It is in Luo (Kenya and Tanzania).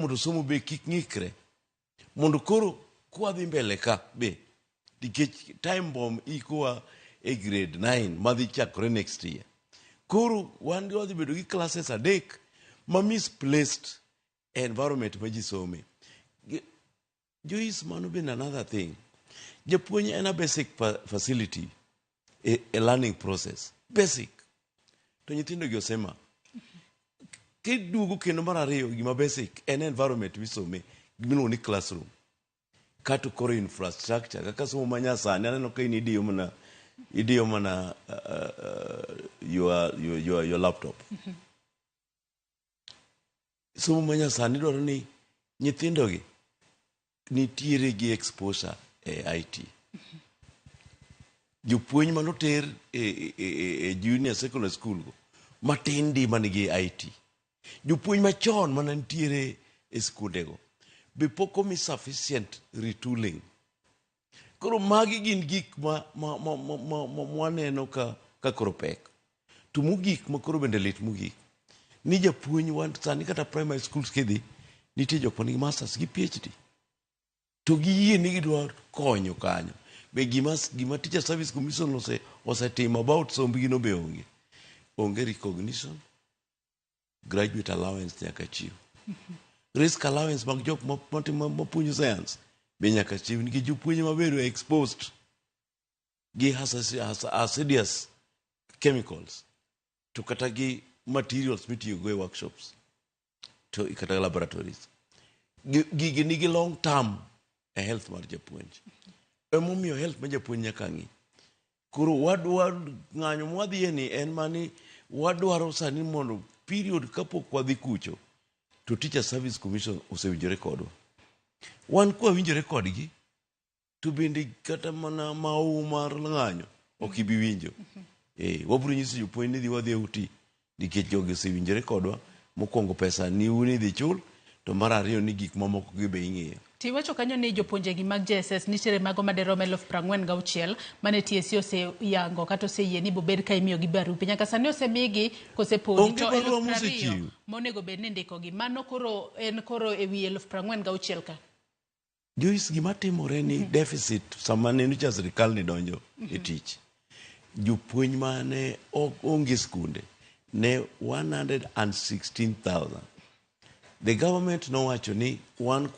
Mondo somo be kik ng'ikre, mondo koro kwadhi mbele ka be, nikech time bomb ikowa e grade 9 madhi chakore next year. Koro wan wadhi bedo gi classes adek ma misplaced environment ma ji some. Joyce, mano bende another thing. Japuonj en a basic facility e learning process. Basic. To nyithindo gi osema. Kiduogo kendo mar ariyo, gima basic en environment misome, gimiluongo ni classroom. Kato koro infrastructure kaka somo manyasani, aneno ka in idiyo mana your laptop. Somo manyasani dwaro ni nyithindogi nitiere gi exposure e IT. Jopuonj manoter e junior secondary school go matin di manigi IT. Jopuonj machon mana nitiere e skundego be pok omi sufficient retooling. Koro magi gin gik ma mwaneno ka koro pek. To mogik, ma koro bende lit mogik, ni japuonj wan sani kata primary schools kidhi, nitie jok manigi masters gi PhD. To giyie ni gidwa konyo kanyo. Be gima Teacher Service Commission osetimo about sombgi no be onge. Onge recognition, graduate allowance nyaka chiw. Risk allowance mag jok mapuonjo science be nyaka chiw, nikech jopuonj mabedo exposed gi hazardous chemicals to kata gi materials mitiyogo e workshops to kata laboratories. Gigi nigi long term e health mar japuonj. Emomiyo health mar japuonj nyaka ng'i. Koro wadwa ng'anyo mwadhiye ni en mani, wadwaro sani mondo period kapok wadhi kucho to Teacher Service Commission osewinjore kodwa. Wan kwawinjore kodgi to bende kata mana mau mar ng'anyo ok ibi winjo. Wabiro nyiso jopuonj ni dhi wadhi e uti nikech jogi osewinjore kodwa. Mokwongo, pesa ni un idhi chul, to mar ariyo ni gik mamoko gi be ing'iyo. Tiwacho kanyo ni jopuonjegi mag JSS nitiere mago maderom 46,000 mane TSC oseyango kata oseyie ni bobed ka imiyogi barupe. Nyaka sani osemigi kose podi? Onge to barua 20,000 mosechiw. Monego bed ni ndikogi. Mano koro en koro ewi 46,000 ka. Joyce, gima timore ni deficit sama ne nyocha sirikal ni donjo e tich, jopuonj mane ok onge skunde ne 116,000. The government nowacho ni wan